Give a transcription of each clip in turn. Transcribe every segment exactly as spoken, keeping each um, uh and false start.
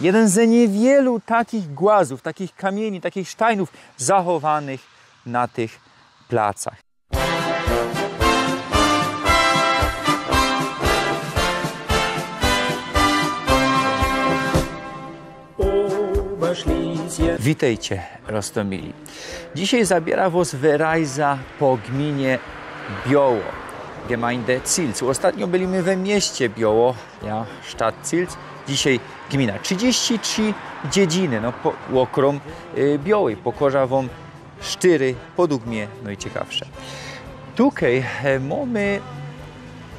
Jedyn ze niywielu takich głazōw, takich kamiyni, takich sztajnōw zachowanych na tych placach. Witejcie, roztōmili. Dzisiej zabiera wos w rajza po gmiynie Bioło, Gemeinde Zils. Ôstatnio byli my we mieście Bioło, ja, Stadt Zils. Dzisiej gmina. Trzidziści trzi dziedziny, no, po, ôkrōm, y, Biołej. Pokŏżã wōm sztyry, podug mie nojciekawsze. Tukej, e, mōmy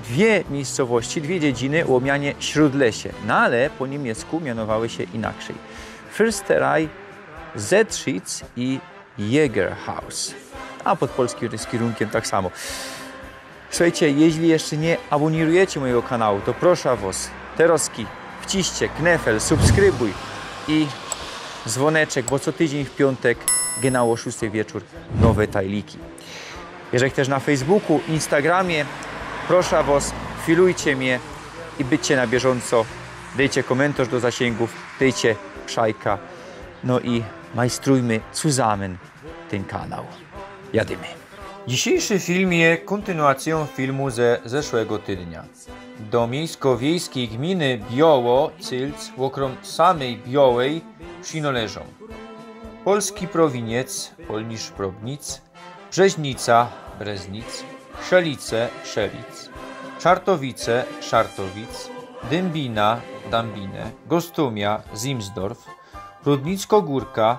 dwie miejscowości, dwie dziedziny ô mianie Śródlesie, no ale po niymiecku mianowały sie inaczyj. Fürsterei Zettschitz i Jägerhaus. A pod polskim to je z kierunkym tak samo. Słuchejcie, jeźli jeszcze niy abōnirujecie mojigo kanały, to proszã wos, terŏzki wciście knefel, subskrybōj i zwōneczek, bo co tydziyń w piōntek, genau ô szōstej wieczōr, nowe tajliki. Jeżech tyż na Facebooku, Instagramie, proszã wos, filujcie mie i bydźcie na bieżōnco, dejcie kōmyntorz do zasiyngu, dejcie pszajka, no i majstrujmy cuzamyn tyn kanał. Jadymy. Dzisiyjszy film je kōntynuacyjōm filmu ze zeszłego tydnia. Do miejsko-wiejskij gminy Bioło Zils, ôkrōm samyj Biołej, przinŏleżōm Polski Prowiniec, Polnisz Probnic, Brzeźnica, Breznic, Szelice, Szelic, Szartowice, Szartowic, Dymbina, Dambine, Gostōmia, Zimsdorf, Prudnicko-Gōrka,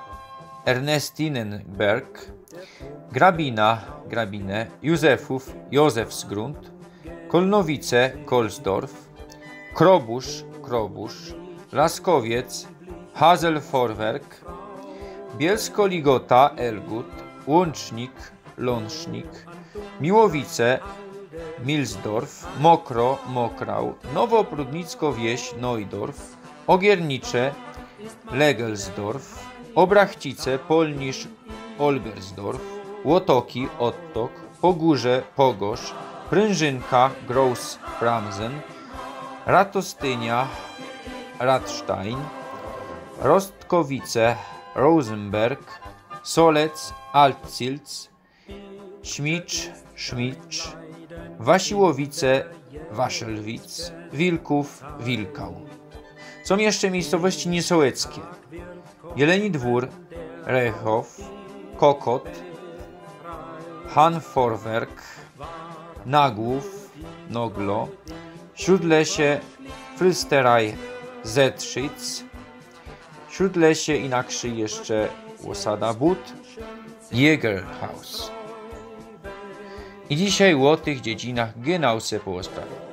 Ernestinenberg, Grabina, Grabine, Józefów, Josefsgrund, Kolnowice, Kolsdorf, Krobōrz, Krobōrz, Laskowiec, Haselvorwerk, Bielsko-Ligota, Elgut, Łącznik, Lōnsznik, Miłowice, Milsdorf, Mokro, Mokrał, Nowoprudnicko-Wieś, Neudorf, Ôgiernicze, Legelsdorf, Ôbrachcice, Polnisz, Olgersdorf, Ôtoki, Ottok, Pogōrze, Pogorz, Prynżynka, Groß, Pramsen, Ratostynia, Radstein, Rostkowice, Rosenberg, Solec, Altzils, Śmicz, Szmicz, Wasiłowice, Waszelwic, Wilków, Wilkał. Sōm jeszcze miejscowości niesołeckie: Jeleni Dwōr, Rechow, Kokot, Hanforwerk, Nagłów, Noglo, Śródlesie, Fürsterei Zettschitz, Śródlesie, inaczyj jeszcze ôsada But, Jägerhaus. I dzisiej ô tych dziedzinach genau se porozprawiōm.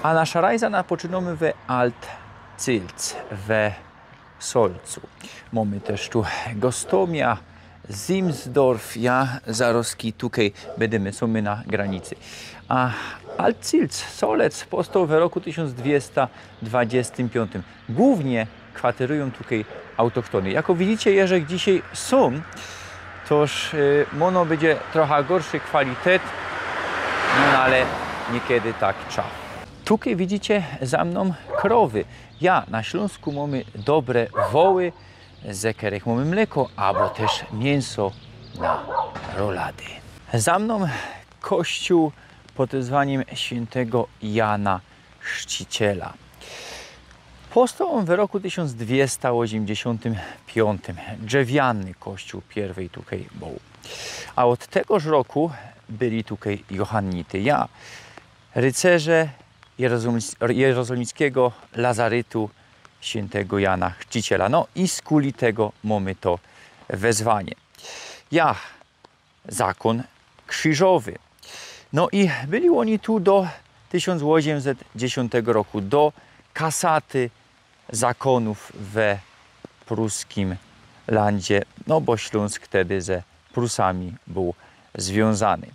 A naszã rajzã napoczynōmy we Altzils, we Solcu. Mōmy tyż tu Gostōmia, Zimsdorf, ja, zarozki tukej bydymy, sōm my na granicy. A Altzils, Solec, powstoł we roku tysiōnc dwiesta dwadziestym piōntym. Głōwnie kwaterujōm tukej autochtōny. Jako widzicie, jeżech dzisiej sōm, toż, y, ôno bydzie trocha gorszy kwalitet, no, no ale niykiedy tak trza. Tukej widzicie za mnōm krowy. Ja, na Ślōnsku mōmy dobre woły, ze kerych mōmy mlyko, abo tyż miynso na rolady. Za mnōm kościōł pod wezwaniym świyntego Jana Chrzciciela. Powstoł ôn we roku tysiōnc dwiesta ôziymdziesiōntym piōntym. Drzewiany kościōł piyrwyj tukej bōł. A ôd tegoż roku byli tukej johannity. Ja, rycerze Jerozolimic-, jerozolimickigo lazarytu świyntego Jana Chrzciciela. No i skuli tego mōmy to wezwanie. Ja, zakōn krziżowy. No i byli ôni tu do tysiōnc ôziymset dziesiōntego roku, do kasaty zakōnōw we pruskim landzie, no bo Ślōnsk wtedy ze Prusami bōł zwiōnzany.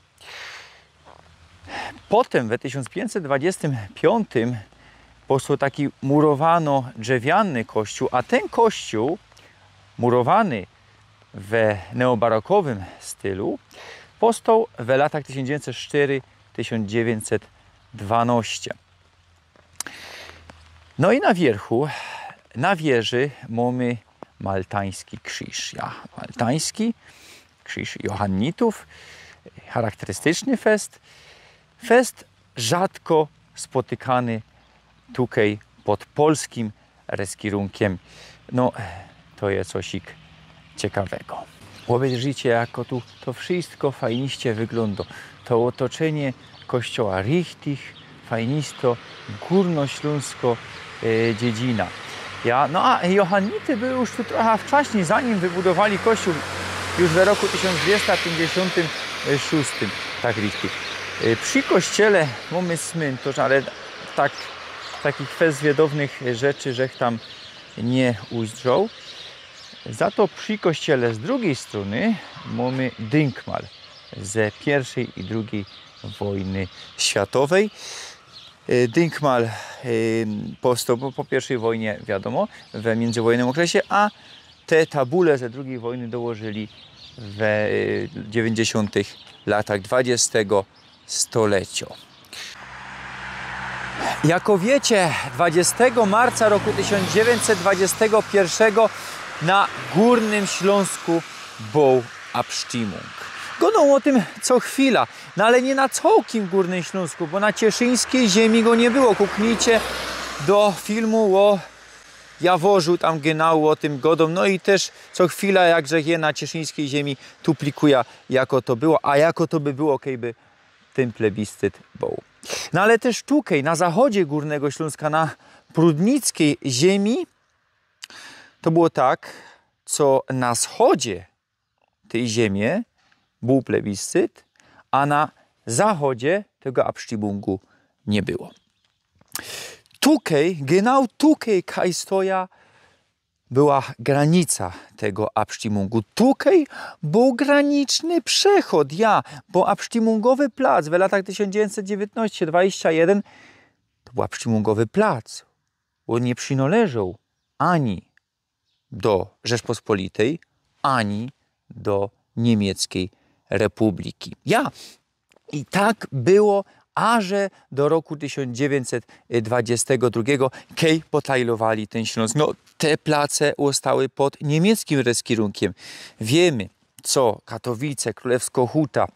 Potym we tysiōnc piyńćset dwadziestym piōntym powstoł taki murowano-drzewiany kościōł, a tyn kościōł murowany we neobarokowym stylu Powstał w latach tysiōnc dziewięćset sztery, tysiōnc dziewięćset dwanaście. No i na wierzchu, na wieży mamy maltański krzyż. Ja, maltański krzyż Johannitów, charakterystyczny fest. Fest rzadko spotykany tukej pod polskim reskirunkiem. No, to je cosik ciekawego. Obejrzycie, jako tu to wszystko fajniście wyglōndo. To otoczynie kościoła, richtig fajnisto górnośląsko, e, dziedzina. Ja, no a Johannity były już tu trochę wcześniej, zanim wybudowali kościół, już w roku tysiōnc dwieście pięćdziesiōntym szōstym, tak richtig. E, przy kościele mamy smyntōrz, ale tak, takich fest wiydownych rzeczy żech tam nie ujrzał. Za to przy kościele z drugiej strōny mamy dynkmal ze pierwszej i drugiej wojny światowej. E, dynkmal, e, powstał po, po pierwszej wojnie, wiadomo, we międzywojennowym okresie, a te tabule ze drugiej wojny dołożyli w, e, dziewięćdziesiątych latach dwudziestego stulecia. Jako wiecie, dwudziestego marca roku tysiąc dziewięćset dwudziestego pierwszego na Górnym Śląsku był abstimmung. Godōm ô tym co chwila, no ale niy na cołkim Górnym Śląsku, bo na cieszyńskij ziemi go niy było. Kuknijcie do filmu ô Jaworzu, tam genau ô tym godōm. No i tyż co chwila, jak żech je na cieszyńskij ziemi, tu plikuja, jako to było, a jako to by było, kejby tyn plebiscyt był. No ale tyż tukej, na zachodzie Górnego Śląska, na prudnickij ziemi, to było tak, co na wschodzie tyj ziemie był plebiscyt, a na zachodzie tego abstimmungu niy było. Tukej, genau tukej, kaj stoja, była granica tego abstimmungu. Tukej był graniczny przechod, ja, bo abstimmungowy plac w latach tysiąc dziewięćset dziewiętnaście dwadzieścia jeden to był abstimmungowy plac. Ôn niy przynŏleżoł ani do Rzeczpospolitej, ani do Niymieckiej Republiki. Ja, i tak było aże do roku tysiąc dziewięćset dwudziestego drugiego, kej potajlowali tyn Ślōnsk. No, te place ôstały pod niymieckim reskirunkiym. Wiymy, co Katowice, Królewskŏ Huta,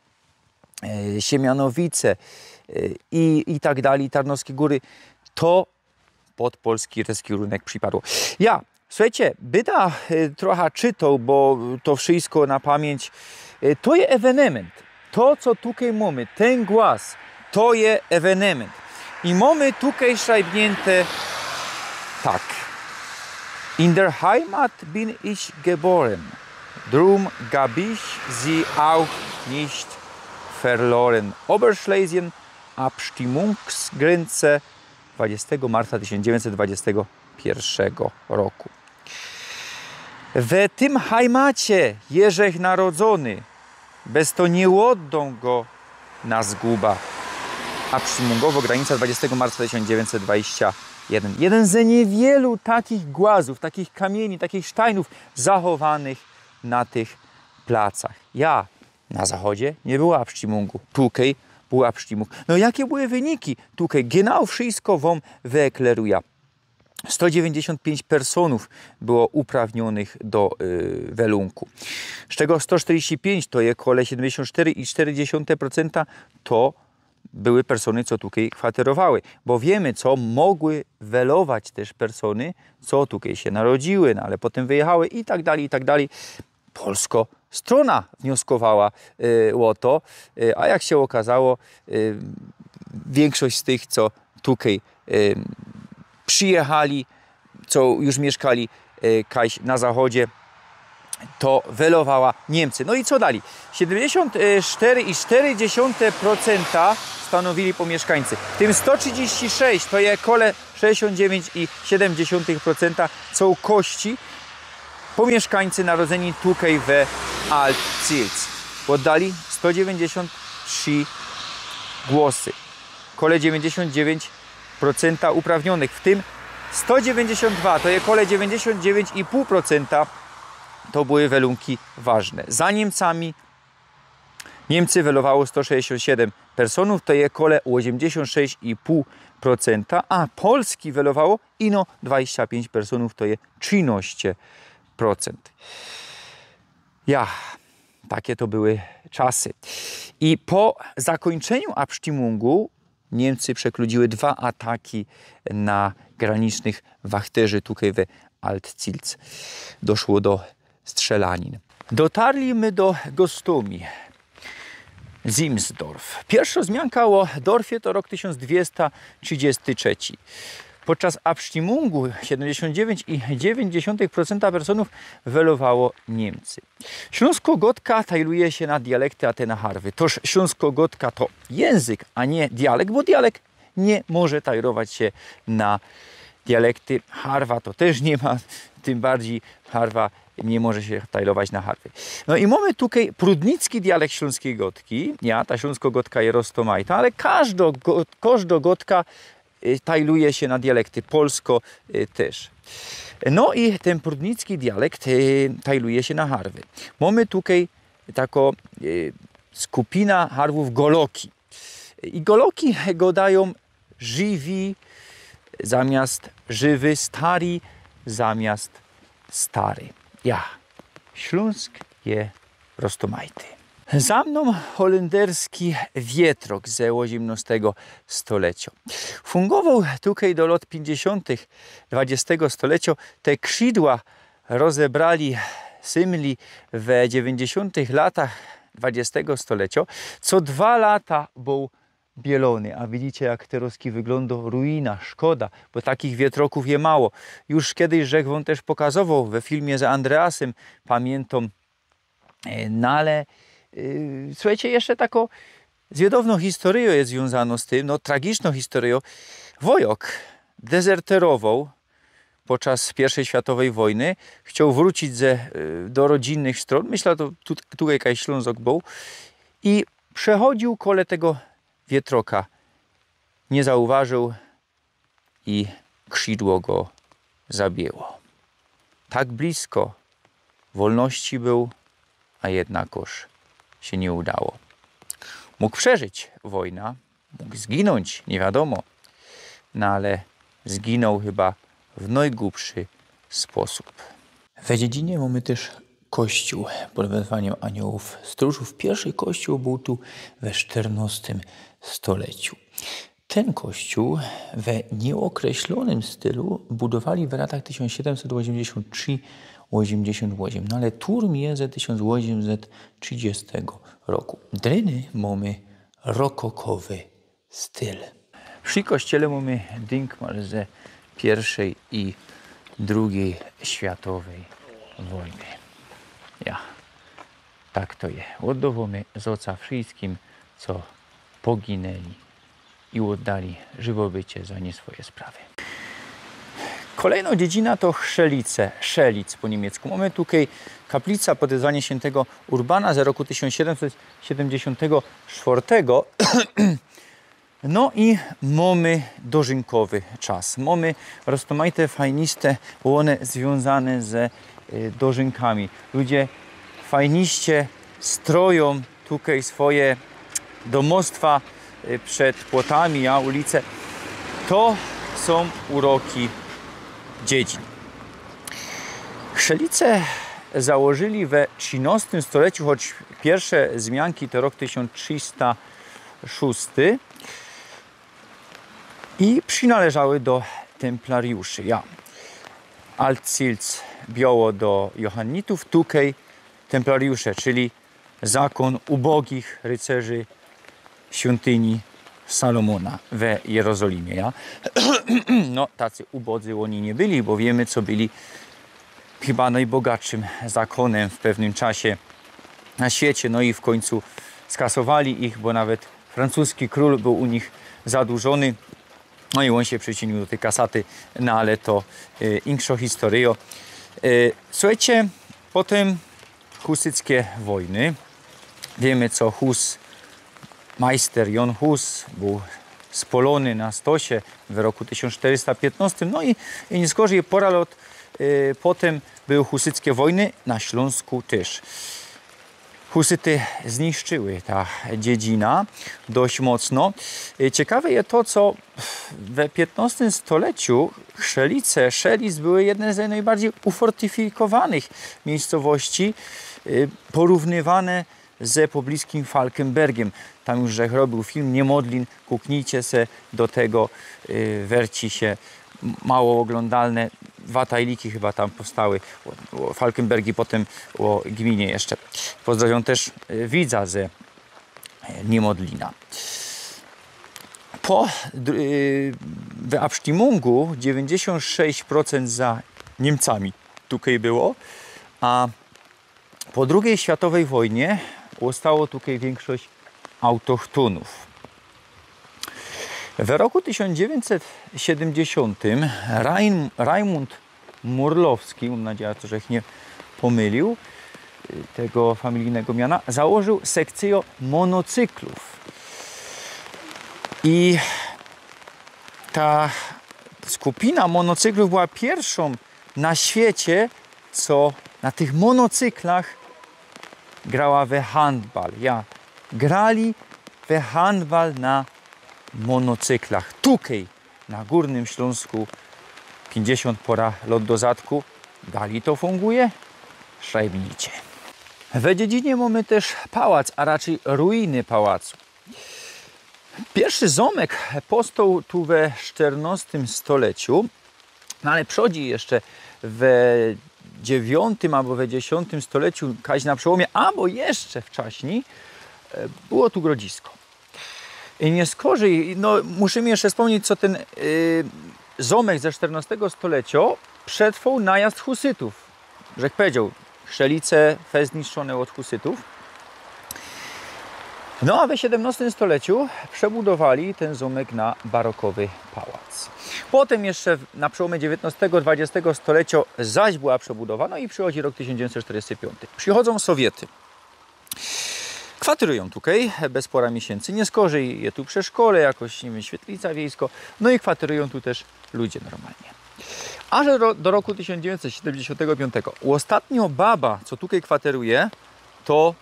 e, Siemianowice, e, i, i tak dalij, Tarnowskie Góry, to pod polski reskirunek przipadło. Ja, suchejcie, byda, e, trocha czytoł, bo to wszystko na pamięć. E, to je ewenement. To, co tukej mōmy, tyn głos, to je ewenement. I mōmy tukej szrajbniynte tak. In der Heimat bin ich geboren, drum gab ich sie auch nicht verloren. Oberschlesien, Abstimmungsgrenze, dwudziestego marca tysiąc dziewięćset dwudziestego pierwszego roku. We tym Heimacie jeżech narodzony, bez to niy ôddōm go na zguba. Abstimmungowo granica, dwudziestego marca tysiąc dziewięćset dwadzieścia jeden. Jeden ze niewielu takich głazōw, takich kamiyni, takich sztajnōw zachowanych na tych placach. Ja, na zachodzie niy było abstimmungu, tukej był abstimmung. No jakie były wyniki? Tukej genau wszystko wōm wyekleruja. Sto dziewięćdziesiąt pięć personōw było uprawniynych do, y, welunku. Z tego sto sztyrdziści pięć, to je kole siedymdziesiąt sztyry i sztyry dziesiąte procenta, to były persōny, co tukej kwaterowały. Bo wiymy, co mogły welować tyż persōny, co tukej sie narodziły, no ale potym wyjechały i tak dalij, i tak dalij. Polskŏ strōna wnioskowała, y, ô to, y, a jak sie ôkazało, y, wiynkszość z tych, co tukej, y, przijechali, co już miyszkali, y, kajś na zachodzie, to welowała Niymcy. No i co dalij? Siedymdziesiąt sztyry i sztyry dziesiąte procenta stanowili pōmiyszkańcy. W tym sto trzidziści sześć, to je kole sześćdziesiąt dziewięć i siedym dziesiątych procenta cołkości pōmiyszkańcy narodzyni tukej we Alt-Zils. Ôddali sto dziewięćdziesiąt trzi głosy. Kole dziewięćdziesiąt dziewięć procenta uprawniynych, w tym sto dziewięćdziesiąt dwa, to je kole dziewięćdziesiąt dziewięć i pół procenta, to były welunki ważne. Za Niymcami Niymcy welowało sto sześćdziesiōnt siedym personōw, to je kole ôziymdziesiōnt sześć i pōł procenta, a Polski welowało ino dwadzieścia pięć personōw, to je trzynaście procent. Ja, takie to były czasy. I po zakōńczyniu Abstimmungō Niymcy przekludziły dwa ataki na granicznych wachterzi tukej we Altzilz. Doszło do strzelanin. Dotarli my do Gostomi. Zimsdorf. Piyrszŏ zmianka ô Dorfie to rok tysiōnc dwiesta trzidziesti trzeci. Podczas Abstimmungō siedymdziesiōnt dziewięć i dziewięć dziesiątych procenta personōw welowało Niymcy. Ślōnskŏ gŏdka tajluje sie na dialekty, a te na harwy. Toż ślōnskŏ gŏdka to jynzyk, a niy dialekt, bo dialekt niy może tajlować sie na dialekty. Harwa to tyż niy ma, tym bardzij harwa niy może sie tajlować na harwy. No i mōmy tukej prudnicki dialekt ślōnskij gŏdki. Ja, ta ślōnskŏ gŏdka je roztōmajta, ale kożdŏ gŏ-, kożdŏ gŏdka, y, tajluje sie na dialekty. Polskŏ, y, tyż. No i tyn prudnicki dialekt, y, tajluje sie na harwy. Mōmy tukej takŏ, y, skupina harwōw goloki. I goloki gŏdajōm żywi zamiast żywy, stari zamiast stary. Ja, Ślōnsk je roztōmajty. Za mnōm holynderski wietrok ze ôziymnŏstego stoleciŏ. Fungowoł tukej do lŏt piyńćdziesiōntych dwadziestego stoleciŏ. Te krzidła rozebrali symli we dziewiyńćdziesiōntych latach dwadziestego stoleciŏ. Co dwa lata bōł bielōny, a widzicie, jak terŏzki wyglōndŏ? Ruina, szkoda, bo takich wietrokōw je mało. Już kejś żech wōm tyż pokazowoł we filmie z Andreasym, pamiyntōm. E, no ale, y, słuchejcie, jeszcze takŏ zjadowno historyjŏ je zwiōnzanŏ z tym, no, tragiczno historyjŏ. Wojŏk dezerterowoł podczas piyrwszyj światowyj wojny. Chcioł wrōcić ze, y, do rodziynnych strōn. Myślã, to tu, tukej jŏkaś Ślōnzŏk bōł. I przechodziył kole tego wietroka. Niy zauważył i krzidło go zabiło. Tak blisko wolności bōł, a jednakŏż sie niy udało. Mōg przeżyć wojna, mōg zginōńć, niy wiadōmo, no ale zginōł chyba w nojgubszy sposōb. We Dziedzinie mōmy tyż kościōł pod wezwaniym aniołōw strōżōw. Piyrwszy kościōł bōł tu we sztyrnŏstym stoleciu. Tyn kościōł we niyokreślōnym stylu budowali w latach tysiōnc siedymset ôziymdziesiōnt trzi ôziymdziesiōnt ôziym, no ale turm je ze tysiōnc ôziymset trzidziestego roku. Dryny mōmy rokokowy styl. Przi kościele mōmy dynkmal ze piyrwszyj i drugij światowyj wojny. Ja. Tak to je. Ôddŏwōmy zŏca wszyjskim, co poginyli i ôddali żywobycie za niy swoje sprawy. Kolejnŏ dziedzina to Chrzelice, Schelitz po niymiecku. Mōmy tukej kaplica pod wezwaniym świyntego Urbana ze roku tysiōnc siedymset siedymdziesiōntego sztwŏrtego. No i mōmy dożynkowy czas. Mōmy roztōmajte fajniste, ône zwiōnzane ze, y, dożynkami. Ludzie fajniście strojōm tukej swoje domostwa, y, przed płotami, a ulice. To sōm uroki Dziedzin. Chrzelice założyli we trzinŏstym stoleciu, choć piyrwsze zmianki to rok tysiōnc trzista szōsty. I przinŏleżały do templariuszy. Ja. Altzilz biŏło do johannitōw, tukej templariusze, czyli zakōn ubogich rycerzi świątyni Salomōna we Jerozolimie. Ja. No, tacy ubodzy ôni niy byli, bo wiymy, co byli chyba nojbogatszym zakōnym w pewnym czasie na świecie. No i w kōńcu skasowali ich, bo nawet francuski krōl bōł u nich zadłużōny. No i ôn sie prziciyniōł do tyj kasaty, no ale to, y, inkszŏ historyjŏ. Y, słuchejcie, potym husyckie wojny. Wiymy, co Hus, majster Jan Hus bōł spolōny na stosie w roku tysiōnc sztyrysta piytnŏstym. No i, i niy zgorzij pŏra lŏt, y, potym były husyckie wojny na Ślōnsku tyż. Husyty zniszczyły ta dziedzina dość mocno. Y, ciekawe je to, co we piętnostym stoleciu Chrzelice, Chrzelic były jedne z najbardziej ufortyfikowanych miejscowości, y, porównywane ze pobliskim Falkenbergiem. Tam już żech robił film Niemodlin, kuknijcie se do tego, y, werci się, m-, mało oglądalne, dwa tajliki chyba tam powstały, o, o Falkenberg i potem o gminie jeszcze. Pozdrawiam też, y, widza ze, y, Niemodlina. Po dr-, y, w Abstimmung'u dziewięćdziesiąt sześć procent za Niemcami tukej było, a po drugiej światowej wojnie ostało tukej większość autochtonów. W roku tysiąc dziewięćset siedemdziesiątym Rajm-, Rajmund Murlowski, mam nadzieję, żech nie pomylił, y, tego familijnego miana, założył sekcję monocyklów. I ta skupina monocyklów była pierwszą na świecie, co na tych monocyklach grała we handbal. Ja, grali we handbal na monocyklach. Tukej, na Górnym Śląsku, pięćdziesiąt pora lot do zadku. Dali to funguje? Szajbnijcie. We Dziedzinie mamy też pałac, a raczej ruiny pałacu. Pierwszy zomek powstał tu we czternostym stoleciu, no ale przodzi jeszcze we dziewiątym albo we dziesiątym stoleciu, kaś na przełomie, albo jeszcze wcześniej, e, było tu grodzisko. I nie skorzej, no, musimy jeszcze wspomnieć, co ten, y, zomek ze czternostego stolecia przetrwał najazd husytów. Żech powiedział, Chrzelice fest zniszczone od husytów. No a we siedemnostym stoleciu przebudowali ten zomek na barokowy pałac. Potem jeszcze w-, na przełomie dziewiętnostego, dwudziestego stolecia zaś była przebudowa, no i przychodzi rok tysiąc dziewięćset czterdziesty piąty. Przychodzą Sowiety. Kwaterują tukej bez pora miesięcy. Nie skorzej je tu przedszkole, jakoś, nie wiem, świetlica wiejsko. No i kwaterują tu też ludzie normalnie. Aż do, do roku tysiąc dziewięćset siedemdziesiątego piątego. Ostatnią baba, co tukej kwateruje, to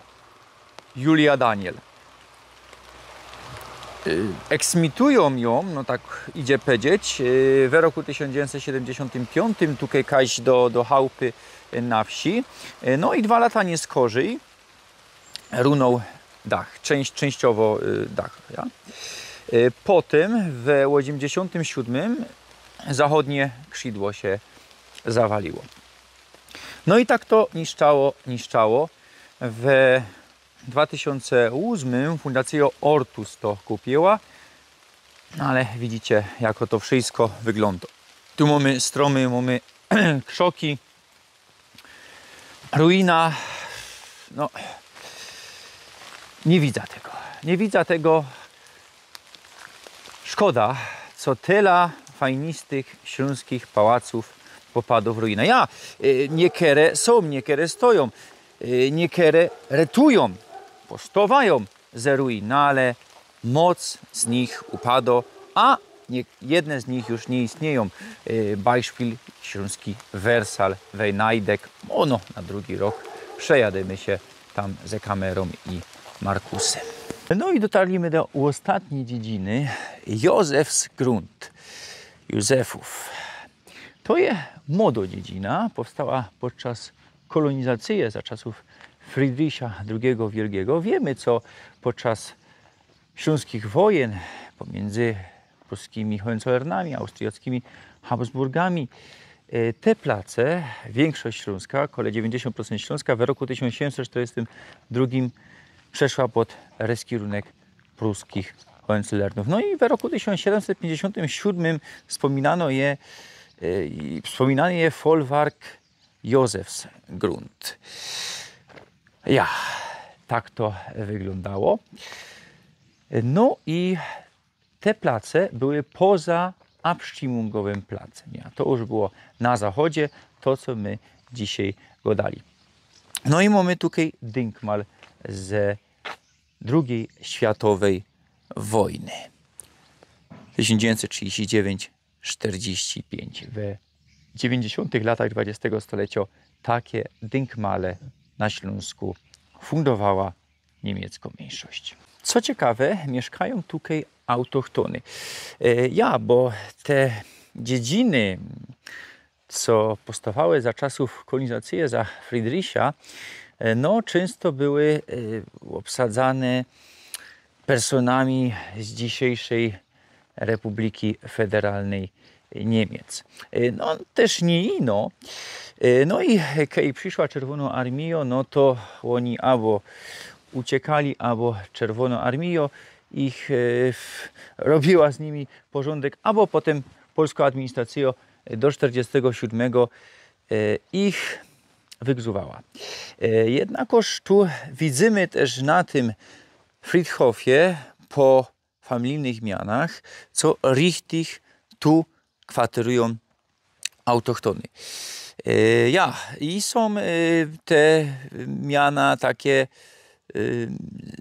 Julia Daniel. Y, eksmitują ją, no tak idzie powiedzieć, y, we roku tysiąc dziewięćset siedemdziesiątym piątym, tukej kaś do, do chałupy, y, na wsi. Y, no i dwa lata nie skorzej runął dach, część, częściowo, y, dach, ja? Y, potem w osiemdziesiątym siódmym zachodnie krzidło się zawaliło. No i tak to niszczało, niszczało. We dwa tysiące ósmym Fundacja Ortus to kupiła. No ale widzicie, jak to wszystko wygląda. Tu mamy stromy, mamy krzoki. Ruina. No, nie widzę tego. Nie widzę tego. Szkoda, co tela fajnistych śląskich pałaców popadło w ruinę. Ja, y, niekere są, niekere stoją, y, niekere retują, postowają ze ruin, no ale moc z nich upadło, a nie, jedne z nich już nie istnieją. Y, Beispiel śląski Wersal, Wejnajdek. Ono na drugi rok przejadymy się tam ze kamerą i Markusem. No i dotarliśmy do ostatniej dziedziny, Józefsgrund. Józefów. To je młodo dziedzina, powstała podczas kolonizacji za czasów Friedricha drugiego Wielkiego. Wiemy, co podczas śląskich wojen pomiędzy pruskimi Hohenzollernami, austriackimi Habsburgami, e, te place, większość Śląska, około dziewięćdziesiąt procent Śląska, w roku tysiąc siedemset czterdziestym drugim przeszła pod reskirunek pruskich Hohenzollernów. No i w roku tysiąc siedemset pięćdziesiątym siódmym wspominano je, e, i wspominany je folwark Józefsgrund. Ja, tak to wyglądało. No i te place były poza abstimmungowym placem. Ja, to już było na zachodzie, to, co my dzisiaj godali. No i mamy tutaj dynkmal ze drugiej światowej wojny. Tysiąc dziewięćset trzydzieści dziewięć, czterdzieści pięć. W dziewięćdziesiątych latach dwudziestego stolecia takie dynkmale na Śląsku fundowała niymieckŏ miyńszość. Co ciekawe, miyszkajōm tukej autochtōny. E, ja, bo te dziedziny, co powstŏwały za czasōw kolōnizacyje, za Friedricha, e, no, czynsto były, e, ôbsadzane personami z dzisiejszej Republiki Federalnej Niemiec. E, no, tyż niy ino. E, no i kej prziszła Czerwōnŏ Armijŏ, no to ôni abo uciekali, abo Czerwōnŏ Armijŏ ich, e, w-, robiyła z nimi porzōndek, abo potym polskŏ administracyjŏ do sztyrdziestego siódmego, e, ich wygzuwała. E, jednakŏż tu widzymy tyż na tym Friedhofie po familijnych mianach, co richtig tu kwaterujōm autochtōny. E, ja, i sōm, e, te miana take, e,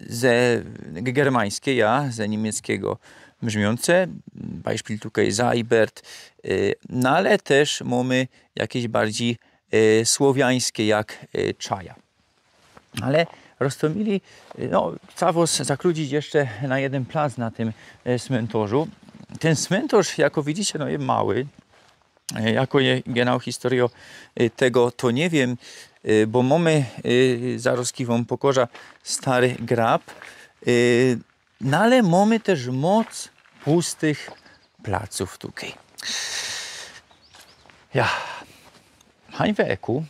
ze germańske, ja, ze niymieckigo brzmiōnce, beispiel tukej Seibert, e, no ale tyż mōmy jakeś bardzij, e, słowiańske, jak, e, Czaja. Ale Roztōmili, no, chcã wŏs zakludzić jeszcze na jedyn plac na tym, e, smyntorzu. Tyn smyntŏrz, jako widzicie, no, je mały. E, jako je genau historijŏ, e, tego, to niy wiym, e, bo mōmy, e, zarŏzki wōm pokŏżã stary grab, e, no, ale mōmy tyż moc pustych placōw tukej. Ja, hań we eku,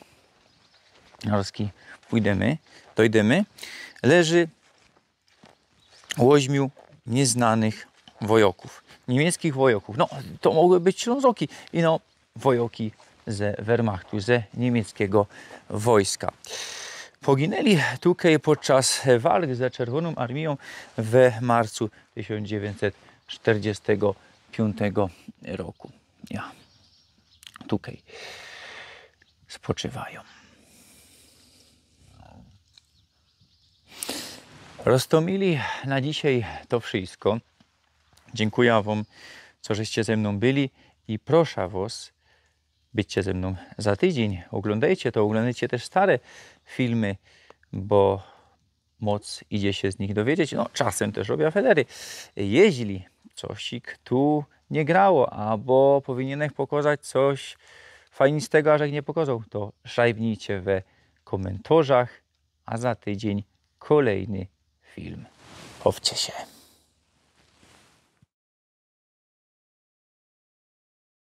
zarŏzki pōjdymy, dojdymy, leży ôźmiu niyznanych wojŏkōw. Niymieckich wojŏkōw. No, to mogły być Ślōnzoki. Ino wojŏki ze Wehrmachtu, ze niymieckigo wojska. Poginyli tukej podczas walk ze Czerwōnōm Armijōm we marcu tysiōnc dziewiyńćset sztyrdziestego piōntego roku. Ja. Tukej spoczywajōm. Roztōmili, na dzisiej to wszysko. Dziynkuja wōm, co żeście ze mnōm byli i proszã wŏs, bydźcie ze mnōm za tydziyń. Ôglōndejcie to, ôglōndejcie tyż stare filmy, bo moc idzie sie z nich dowiedzieć. No, czasym tyż robia federy. Jeźli cosik tu niy grało, abo powiniynek pokŏzać coś fajnistego, a żech niy pokŏzoł, to szajbnijcie we kōmyntorzach, a za tydziyń kōlejny film. Bawcie sie.